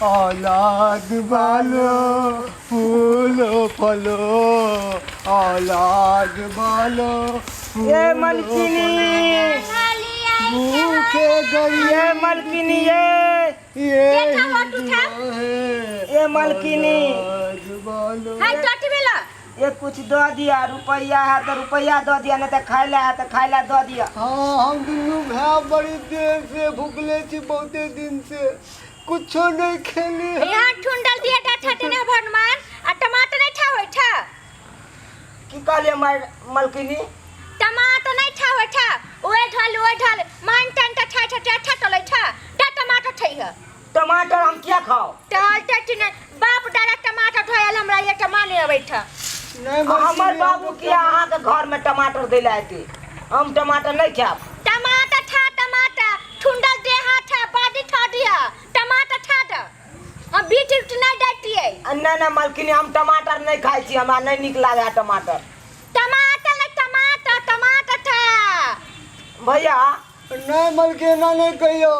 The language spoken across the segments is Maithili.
औलाद वालो फूलो फलो, औलाद वालो ये मलकिनी, भूखे गई ये मलकिनी, ये ये देखा होट उठा। ये मलकिनी। औलाद वालो। हाय टट बेला। ये कुछ दो दिया, रुपया है तो रुपया दो दिया, नहीं तो खाए ला है तो खाए ला दो दिया। हाँ, हम दुनू भाई बड़ी देर से भूखले छी, बहुते दिन से कुछो नहीं खेली है। यहाँ ठुंडल दिया डाठा टेने भनमान आ टमाटर नहीं ठा होय ठा। की कहलिए मलकिनी? टमाटर नहीं ठा होय ठा, ओए ढल ओए ढल मान टन टा ठा ठा ठा ठा तलै ठा डा टमाटर ठै है। टमाटर हम क्या खाओ? टहल टट ने बाप डाला टमाटर ढोयल हमरा ये टमाटर नहीं अबै ठा। नहीं मलकिनी, हमर बाबू किया अहाँ के घर में टमाटर दै ला एते, हम टमाटर नहीं खाब। टमाटर ठा, टमाटर ठुंडल दे हा ठा बाडी ठा दिया टमाटर ठा द, हम बीट उट नहीं डालतिए। ना ना मलकिनी, हम टमाटर नहीं खाइ छी, हमरा नहीं नीक लागे है टमाटर। टमाटर नहीं, टमाटर टमाटर ठा। भैया नहीं मलकिनी, ना नहीं कहियो,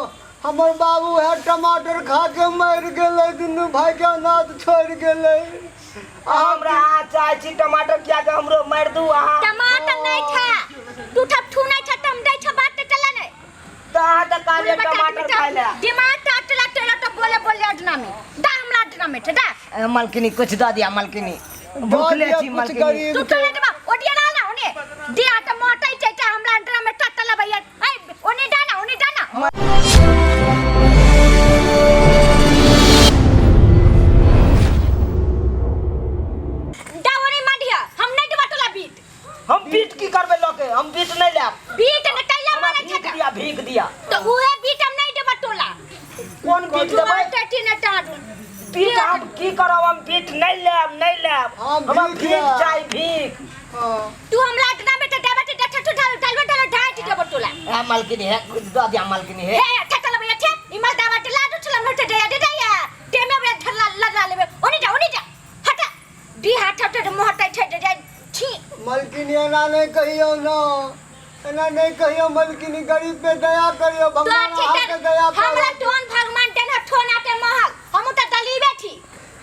हमर बाबू है टमाटर खा के मर गेलै, दुनू भाई के अनाथ छोड़ गेलै। हमरा अहाँ चाहै छी टमाटर किया के हमरो मारि दू अहाँ? टमाटर नहीं खा तू, ठप ठू नहीं खा, तम दै छ बात चला नहीं। तऽ अहाँ तऽ कहलियै टमाटर खाइ लए। दिमाग टाटला तेरा तो बोले बोले अडना में दा, हमरा अडना में दा। ए, मलकिनी कुछ दऽ दिया मलकिनी, भूखले दिया छी कुछ मलकिनी। गरीब तू के। चले देबा ओडिया ना ना ओने दिया त मोटै छै त हमरा अडना में टाटला भैया। ए ओने दा ना, ओने दा ना। दा ओने मांडिया, हम नहीं देबा तोला बीट। हम बीट की करबै लके? हम बीट नहीं लेब। बीट न कैला हमरा मारै भीख छै दिया, भीख दिया। तो उहे बीट हम नहीं देबा तोला। कोन बीट तू देबै? टटी न टाडू। बीट हम की करब? हम बीट नहीं लेब, नहीं लेब। हम हमरा भीख भीख लेब। चाही, भीख। हाँ। तू हमरा अटना में देबा त डठा ठू ढाल ढाल ढाल ढाल देबा तोला। ए मलकिनी हे, कुछ दऽ दिया मलकिनी हे। हे ठटल भैया ठे, इमल दावा ते लाडू छला नोटे दे दे दे दे में बे धरला लगा लेबे। ओनी जा, ओनी जा, हटा दी हाथ हटे मोहटै छै दे दे छी। मलकिनी एना नहीं कहियो ना, एना नहीं कहियो मलकिनी, गरीब पे दया करियो, तो भगवान ठीक अहाँ के दया हमरा करत। टोन भगवान देना ठोन आटे महल, हम त दलीबे छी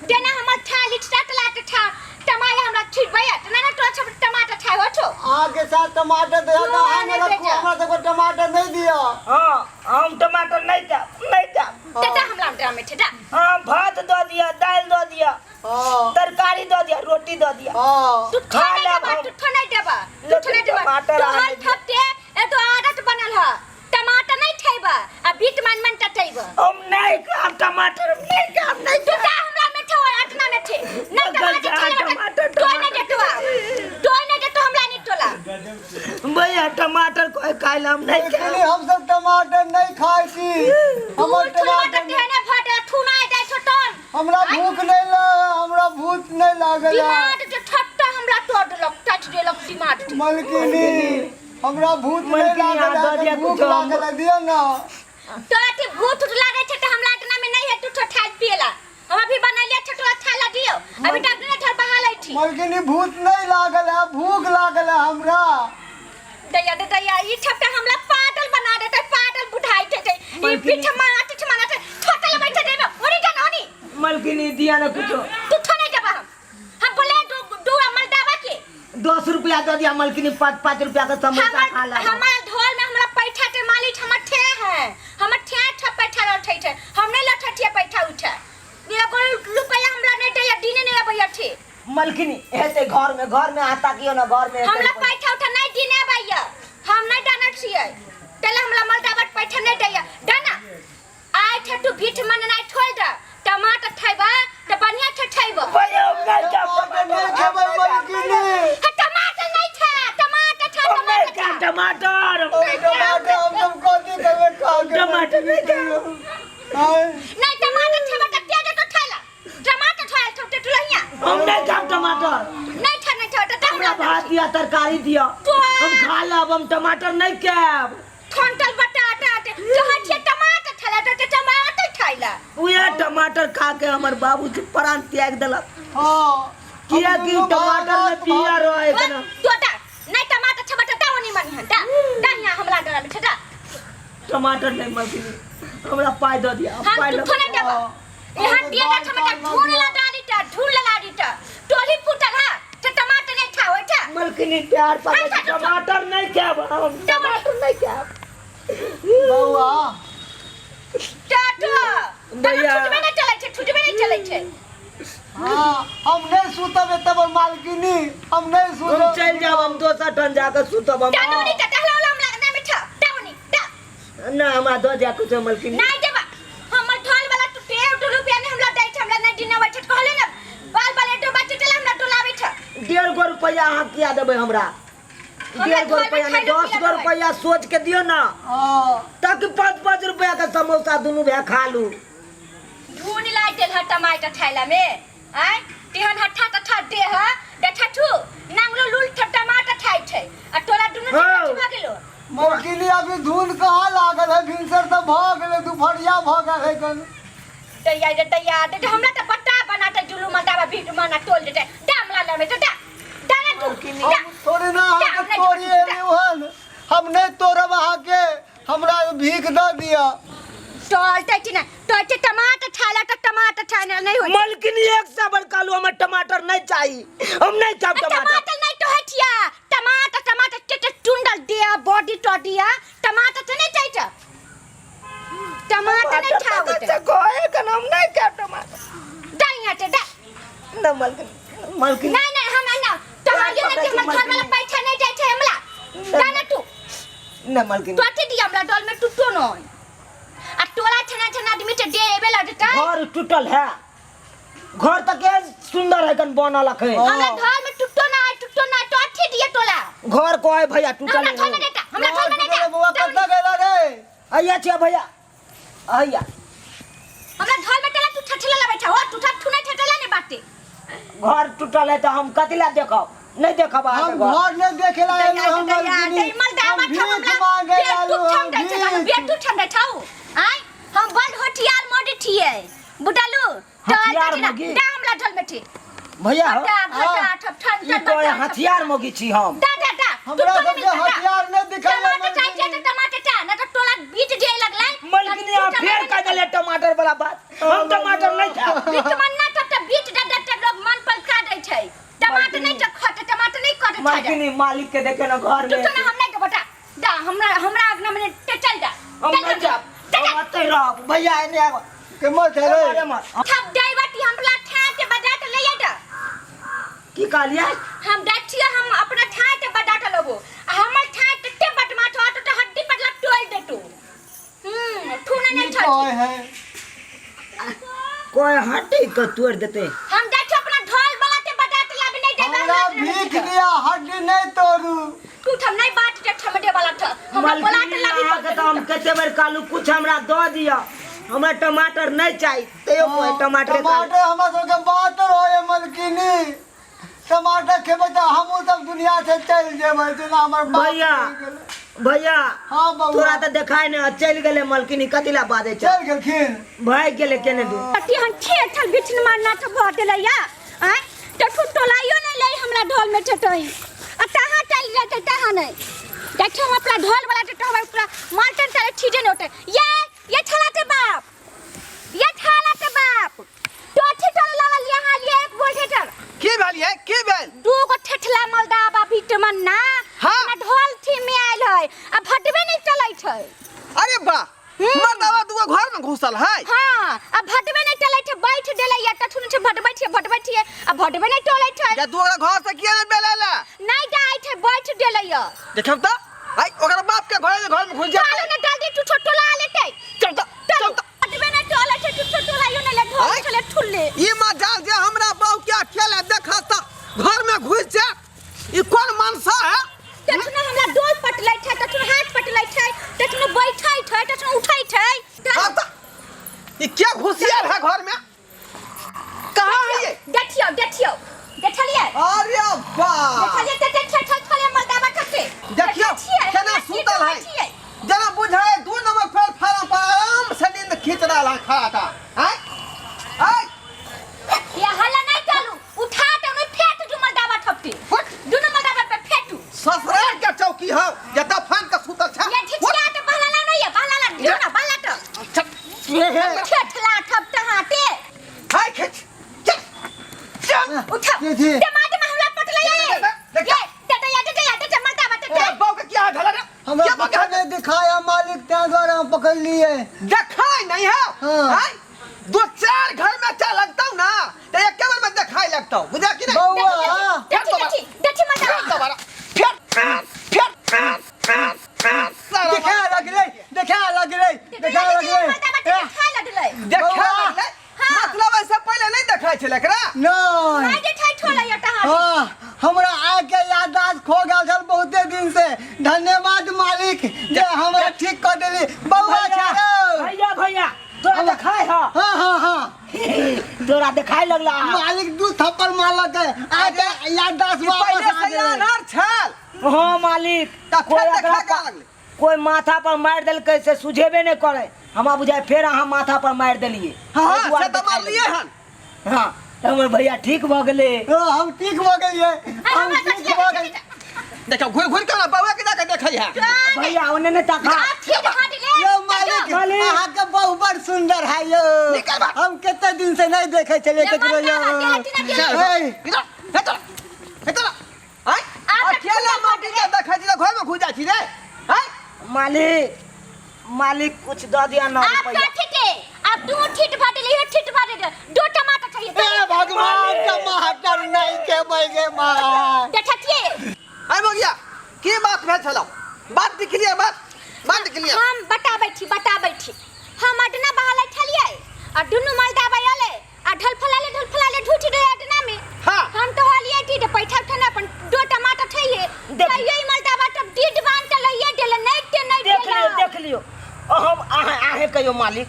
देना हमर ठा लिटटा तला के ठा टमाटर हमरा छिड़बै त ना ना तो छब टमाटर छाय हो छो। अहाँ के साथ टमाटर दिया तो अहाँ ने नहीं रखू, बेचा। हमरा सबके टमाटर नहीं दिया। हाँ, हम टमाटर नहीं खाब, नहीं खाब। ते त हमरा ड्रामे में ठेटा। हाँ, भात दऽ दिया, दालि दऽ दिया, हाँ। तरकारी दऽ दिया, रोटी दऽ दिया। हाँ। तू खा ठो नहीं लेब देबा, हम। तू ठो नहीं देबा, तू ठो नहीं लेकिन देबा। टमाटर तोहर आने दिया। ठपते ए तो आदत बनल ह, टमाटर नहीं ठेबा आ बीट मन मन टटेबा। हम नहीं खाब टमाटर, हम नहीं खाब, नहीं तू खाब। ता हमरा में ठो अटना में ठे ना बगल टमाटर जा, ठेबा टमाटर, तो नहीं टमाटर। देतवा, तो नहीं देतो हमरा नहीं टोला। भैया टमाटर कोई खाए ला हम नहीं खाब। मलकिनी हम सब टमाटर नहीं खाइ छी, हमर तू टमाटर टमाटर तेने फटे ठुना जाय छो टन। हमरा भूख नहीं लग, हमरा भूख नहीं लागल है। दिमाग के ठट्टा हमरा तोड़ देलक, टच देलक दिमाग के। मलकिनी हमरा भूख नहीं मलकिनी, लागल अहाँ दऽ है, दिया भूख कुछो हम- लागल है, दिअ ना। तो अथी भूख उठ लागै छै त हमरा अटना में नहीं है तू ठठाइ पिएला। हम अभी बनैले छ तो अच्छा ला दियो, अभी डॉक्टर ने ठर बहा लै छी। मलकिनी भूख नहीं लागल है, भूख लागल है हमरा। दैया दे दैया, ई ठपटा हमरा पागल बना देतै, पागल बुढ़ाई देतै। ई मलकिनी। पीठ मारा पीठ मारा ठोटल बैठे देबे ओनी जा ओनी। मलकिनी दिया ना कुछो। तू ठो नहीं देबा, हम बोले दू दू अमल दावा के 10 रुपया दे दिया मलकिनी, 5 5 रुपया के समोसा खा हमर ला। हमर ढोल में हमरा पैठा के मालिक हमर ठे है, हमर ठे ठे पैठा लठै छै, हम नहीं लठठिए पैठा उठे। एगो रुपया हमरा नहीं दैया, दिने नहीं अबैया ठे। मलकिनी हेतै घर में, घर में आता कियो ना घर में हेतै। हमरा पैठा उठा नहीं दिने अबैया, हम नहीं डानत छियै, तेला हमरा मलदावट पैठा नहीं दैया। डाना आइ ठे तू भीठ मन नहीं ठोल द, टमाटर ठैबा त बढ़िया ठे ठैबा। भैया, हम नहीं खाब टमाटर नहीं खेबै मलकिनी। हे टमाटर नहीं ठा, टमाटर ठा, हम नहीं टमाटर ठा। खाब टमाटर। ओ टमाटर हम सब कथी खेबै खा के? टमाटर नहीं खाब। आँय? नहीं टमाटर ठेबा त तेज तो ठैला, टमाटर ठैल ठोटे तुलहिया। हम नहीं खाब टमाटर। नहीं ठा, नहीं ठा त हमरा भात दिया, तरकारी दिया, हम खा लेब, हम टमाटर नहीं खाब। ठंटल बटाटा आटे जहाँ छे टमाटर ठैला त टमाटर ठैला। उहे टमाटर खा के हमर बाबूजी प्राण त्याग देलक। हाँ। किया कि हम दुनू टमाटर में भाई बिया रहे एकदम। तोटा नहीं टमाटर छबा त दावनी मनी हन दा दा हिया हमला डरा में छटा। टमाटर नहीं मलकिनी, हमरा पाइ दऽ दिया, हम पाइ तू लऽ थोड़ा देबा। यहाँ डेढ़ टमाटर ढूंढ ला डाली टा ढूंढ ला डाली टा टोली फूटल हा तो टमाटर नहीं खाओ था मलकिनी प्यार पर अच्छा, अच्छा। टमाटर नहीं खाब हम टमाटर नहीं खाब बौआ टाटो भैया। छुटबे नहीं चलै छै छुटबे नहीं चलै छै हाँ हम नहीं सुतब एते पर मालकिनी हम नहीं हम सुतब चल जाब हम दोसर ठन जाके सुतब हम टानोनी टा टहला वाला हमरा ना मिठा टाउनी टा ना हमरा दो जा कुछ मलकिनी नहीं देबा हमर ढोल वाला तू डेढ़ दू रुपया नहीं हमरा दै छै हमरा नहीं दिना बैठे कहले ना बाल बाल एटो बच्चे चला हमरा डोलाबै छै 1.5 गो रुपया अहाँ किया देबै हमरा? हमरा 1.5 गो घर में रुपया खाइ नहीं लए 10 पिया गो देबै। रुपया सोच के दियो ना हाँ ताकि 5-5 रुपया के समोसा दुनू भाई खा लू। धून लाइ देल ह टमाटर ठैला में आय तिहन हट्ठा तट्ठा दे ह देखा ठू नांगलो लूल ठ टमाटर खाइ छै आ तोरा दुनू हौ। के भऽ गेलो। मलकिनी अभी धुन कहाँ लागल है भिनसर तऽ भऽ गेलै दुपहरिया भऽ गेल है कन तैया रे तैया दे हमरा त पट्टा बनाते जुलू मटावा भीट मना टोल देते दाम ला लेबे त दा दाना तू दा हम थोड़े ना अहाँके तोड़ि एलियौ हन हम नहि तोड़ब अहाँके हमरा भीख दऽ दिअ टोलते छी ना टोलते टमाटर खाला त टमाटर खाना नहीं होई मलकिनी एक सा बड़का लू हमें टमाटर नहीं चाहिए हम नहीं खाब टमाटर। टमाटर नहीं तो है छिया टमाटर टमाटर टे टुंडल दिया बॉडी टोडिया टमाटर तो नहीं चाहिए टमाटर नहीं खाओ टमाटर कहे के हम नहीं खाब टमाटर। दही आटे दा ना मलकिनी मलकिनी नहीं नहीं हम ना तो ये ना कि हमर घर वाला पैसा नहीं जाय छै हमरा दाना तू ना मलकिनी तो अथी दिया हमरा डोल में टूटो नहीं आ टोला छना छना आदमी के दे एबे लगतै घर टूटल है घर तक के सुंदर है कन बनल है हमरा घर में टूटो ना टूटो ना तो अथी दिया टोला घर को है भैया टूटल हमरा घर में देता हमरा घर में देता बौआ कतऽ गेला रे अइया छिया भैया अइया हमरा घर में टोला तू ठठला लबै छ हो तू ठठू नहीं ठठला ने बाटे घर टूटल है तो हम कथी ला देखब नहीं देखब अहाँके हम घर नहीं देखे ला एलहुँ हम मलकिनी हम भीख मांगे ला एलहुँ हम भीख आय हम बड़ होठियार मोडी छियै बुझलु हथियार मोगी? दा हमरा ढल में छी भैया हो घटा घटा ठप ठन ई कोई हथियार मोगी छी हम दा दा दा हमरा सबके हथियार नहीं दिखाई टमाटर चाहिए त टमाटर चा ना तो टोला बीज जे लगलै मलकिनी आप फेर कह देले टमाटर वाला बात हम टमाटर नहीं खाब। बीज मन ना तब त बीज दा दा ता लोग मन पर खा दै छै टमाटर नहीं त खट टमाटर नहीं कट खा मलकिनी मालिक के देखे ना घर तू में तो ना हम नहीं के बता दा हमरा हमरा आगना में ते चल दा हम नहीं जाब हम अतै रहब भैया एने आब केम्हर छै रे अरे मत थप दैवती हमरा ठाट बजा के ले जा की कहलियै हम जाइ छियै हम अपना ठाट बजा के लेबो आ हमर ठाट ते बदमाश हो तो हड्डी पर लग तोड़ देतू ठूना नहीं की छथि कहै है कोई हड्डी के तोड़ देते। हम जाइ छियै अपना ढोल वाला के बजा के लाबी नहीं देबै हमरा भीख दिया हड्डी नहीं तोड़ू तू थम नहीं बात के ठमडे वाला ठ हमरा बोला के लाबी अहाँके तऽ हम कते बेर कहलहुँ कुछ हमरा दऽ दिअ हमरा टमाटर नहीं चाहिए तैयो कोई टमाटर टमाटर हमरा सबके बात रहे मलकिनी टमाटर खेबै तऽ हमहूँ सब दुनिया से चलि जेबै जेना हमर बाप भैया चलि गेलै। भैया हाँ बउआ तोरा तऽ देखाय नहि चलि गेलै मलकिनी कथी ला बाजै छै चलि गेलखिन भागि गेलै केने दूर। अति हम ठेठल बिछन मारना तो भऽ गेलै या आँय तखन टोलाइयो नहीं लै हमरा ढोल में चटई आ तहाँ चलि जेतै तहाँ नहीं देखियो हम अपना ढोल वाला के हमरा पूरा माल्टन चले छीजे नहीं होते ये ये छला के बाप ये छला के बाप टोठी टोले लागल यहाँ लिए एक बोल की भेल ये की भेल दू गो ठेठला मलदा बा बीच में ना हाँ। हमरा ढोल थी में आयल है आ भटबे नहीं चलै छै अरे वाह मर्दावा दूगो घर में घुसल है। हाँ आ भटबे नहीं चलै छै बैठ देलै या कथु नहीं छै भटबै छियै भटबै छियै आ भटबे नहीं चलै छै या तू ओकरा घर से किया नहीं बेलेला नहीं जाइ छै बैठ देलै या देखब त आई ओकरा बाप के घर घर में घुस चलो जाते ना जल्दी तू छोटो ला लेते चल त चल त भटबे नहीं चलै छै तू छोटो लाइयो नहीं ले ढोल आँय? चले ठुल्ले ई मजाल जे हमरा बहू के अकेले देखा त घर में घुस जा ई कौन मनसा है तखन हमरा डोल पटलै छै तखन हाथ पटलै छै तखन बैठै छै तखन उठै छै हाँ त ई क्या घुसियार है घर में कहाँ है ये देखियौ देखियौ देखलियै अरे वाह देखलियै त देखियै छल छले मर्दावा ठके देखियौ केना सुतल है जेना बुझाय दू नंबर प्लेटफार्म पर आराम से नींद खींच रहा है खड़ा था आय आय ये हल्ला नहीं चालू उठा के उन्हें फेंक दू मर्दावा ठपटी दुनू मर्दावा पे फेंटू ससुराल के चौकी हो या दफन के सुतल छा ये ठिठिया के बहला ला नहीं है बहला ला दियो ना बहला तो ठेठला ठपटा हाथे की थी? टमाटर में हमरा पटले ये। देखिए। ये टटा या टटा या टटा मरता बा टटा। ए, बहू के क्या भेल रे? हमरा क्या बहू के पता नहीं दिखाया मालिक तें द्वारा हम पकड़ लिए। देखाय नहीं है। हाँ। आय? दो चार घर में चा लगता हूँ ना तो एक बार में देखाय लगता हूँ, बुझा कि नहीं? बउआ देखी देखी देखी मरता। फिर दोबारा, फिर फिर सारा देखा लगले, देखा लगले, देखा लगले। मरता बा टटा खाय लगले। देखा बउआ। लगलै। हाँ। मतलब ऐसे पहले नहीं देखाय छलै एकरा। नहीं। नहीं देखाय ठोला या टहा। हाँ, हमरा आके याददाश्त खो गेल छल बहुते दिन से। धन्यवाद मालिक जे हमरा ठीक कर देली। बउआ छो। भैया भैया तोरा देखाय हा? हाँ हाँ हाँ। तोरा देखाय लगला। मालिक दू थप्पड़ मारलक आके याददाश्त ई वापस पहिले आ से गेलै। अनार छल। हाँ मालिक। तऽ कोई फेर एकरा देखा के लगलै। कोई माथा पर मारि देलकै से सुझेबे नहि करे, हमरा बुझाय फेर अहाँ माथा पर मारि देलियै। हाँ, एहि हाँ, दुआरे से तऽ देखाय मारलियै लगलै। हन। हाँ तऽ हमर भैया ठीक भऽ गेलै। हाँ, हम ठीक भऽ गेलियै, हम ठीक भऽ गेलियै। देखियौ घुरि घुरि के ना बउआ के जाके देखै है। भैया ओने नहि ताका। यौ मालिक, मालिक। अहाँके बहु बड़ सुंदर है यौ। निकल बा। हम कते दिन से नहीं देखे छलियै ये ककरो यौ। मरदा बा, चल, ए, इधर, हे चल, हे चल। आय, आ, अकेला माटी के देखै छी तऽ घर में घुस जाइ छी रे। आय, मालिक मालिक कुछ दऽ दिया ना आप रुपैया। का ठीके आप तू ठीट फाटे ले ठीट फाटे दे दो टमाटर चाहिए। ए भगवान, टमाटर नहीं के गे माय। देखतिए। आय मोगिया, की बात भेल छलौ? बात दिखलियै, बात बात दिखलियै। हम बताबै छी बताबै छी। हम अडना बहालै छलियै आ दुनू मलदा बयले आ ढलफलाले ढलफलाले ढूठ दे अडना में। हाँ। हम तो हलिए टी पैठा उठा अपन दो टमाटर छैये। देख। तैयो ई मलदा बाट डीड बांध के लइए देले नहीं ते नहीं देख लियो देला। देख लियो। हम अहाँ अहें कहियो मालिक,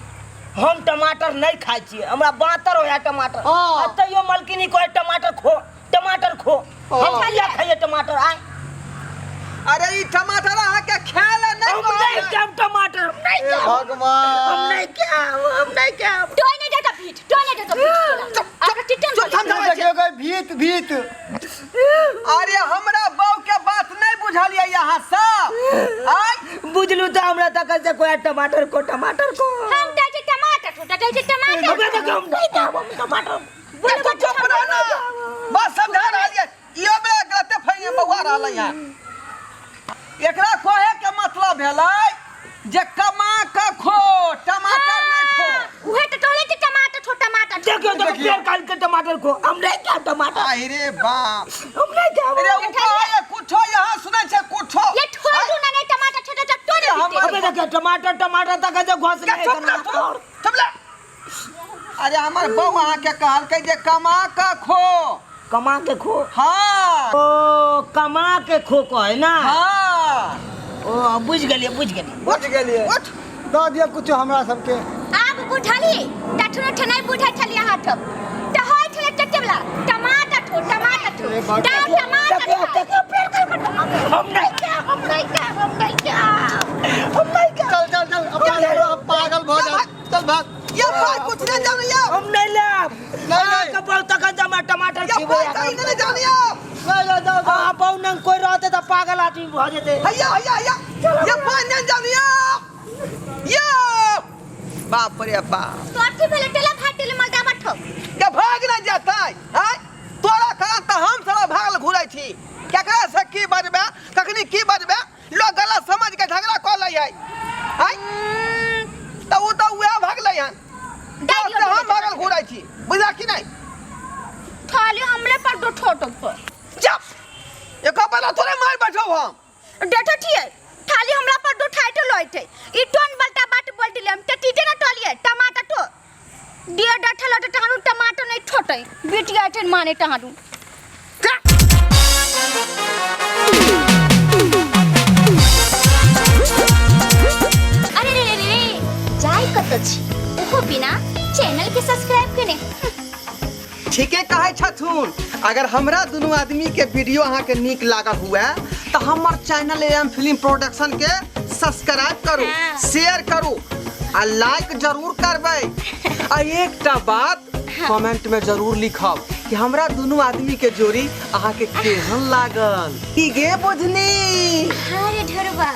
हम टमाटर नहीं खाइ छियै, हमरा बातर होया टमाटर। हाँ। आ तैयो मलकिनी कहे टमाटर खो टमाटर खो। हम हाँ। किया खाइए टमाटर? आय अरे ई टमाटर अहाँ के खाय ले नहीं हम नहीं कहल। खाएब टमाटर, हम नहीं ए खाएब। हम भगवान, नहीं खाएब, हम नहीं खाएब। तो नहीं देता भीत, तो नहीं देता भीत। आप टिटन चुप, चुप, चुप। देखियौ गई भीत भीत। अरे हमरा बहू के बात नहीं बुझलियै यहाँ सब। आय बुझलू तो हमरा तक से कोई टमाटर को टमाटर को। हम दै छै टमाटर, छोटा दै छै टमाटर। हमरा तक हम नहीं खाएब हम टमाटर। बोले तो चुप रह ना, बस समझा रहल ये। इहो बे गलते फैले बौआ रहलै हन। एकरा कहे के मतलब भेलै जे कमा के खो, टमाटर नहीं खो। उहे तो कहले छै टमाटर छो टमाटर। देखियो देखियो फेर काल के टमाटर को हम नहीं खाएब टमाटर। आहि रे बाप, हम नहीं खाएब। अरे उ कहे कुछो यहाँ सुनै छै कुछो। ये ठोर दू ना नहीं टमाटर छोटा छोटा तो नहीं हमर- अबे देखियो टमाटर टमाटर तक जे घोस के नहीं चुप रह तू, चुप रह। अरे हमर बहू अहाँ के कहलकै जे कमा के खो। कमा के खो? हाँ। ओ कमा के खो कहे ना? हाँ। ओ बुझ गेलियै बुझ गेलियै। बुझ गेलियै। उठ। दऽ दिअ कुछो हमरा सबके। आब बुझली तखनो ठनाइ बुझै छलियै अहाँ सब तऽ होइ छलै टटे वाला टमाटर ठो टमाटर ठो ए बाप। दाम टमाटर देखियो खाउ। देखियो पेड़ के हम नहीं खाएब, हम नहीं खाएब, हम नहीं खाएब, हम नहीं खाएब। चल चल चल, अब पागल भऽ जा, चल भाग। ये भाई कुछ नहीं जानिए। हम नहीं लेब। नहीं, नहीं। के बहु तखन से हमरा टमाटर ये खिबै भाई कहीं नहीं जानिए। नहीं, नहीं, जाओ, जाओ। अहाँ बहु नंग कोई रहते तऽ पागल आदमी भऽ जेतै। हैया हैया हैया, ये भाई नहीं जानिए। ये बाप रे बाप, तो अथी भेलै टेला फाटल मलदा बठो के भाग नहीं जाता है। तोरा कारण तऽ हम सारा भागल घुरै छी। केकरा से की बजबे, कखनी की बजबे, लोग गलत समझ के झगड़ा कऽ लै है। आय तऽ उ तऽ उएह भागलै हन, दे दियौ, तऽ हम दे दियौ। भागल घुरै छी, बुझला कि नहीं? खाली हमरे पर दो ठोटो पर चुप, एको बला थोड़े मार बैठो हम। देखै छियै खाली हमरा पर दो ठाइटो लइते ई टोन बलटा बाट बोल दिले हम टीटे ना टलिए टमाटर तो दिया डठल लटे टहारू टमाटर नहीं ठोटै बिटिया ठेन माने टहारू। जा। अरे रे रे रे, जाय कत छी ओहो बिना चैनल के सब्सक्राइब केने। ठीके कहै छथुन, अगर हमरा दुनू आदमी के वीडियो अहाँ के नीक लागल हुए तो हमर चैनल एम फिल्म प्रोडक्शन के सब्सक्राइब करू, हाँ। शेयर करू आ लाइक जरूर करबै। आ एकटा बात कमेंट में जरूर लिखब कि हमरा दुनू आदमी के जोड़ी अहाँ के केहन लागल। की गे बुझनी? हाँ रे ढोरबा।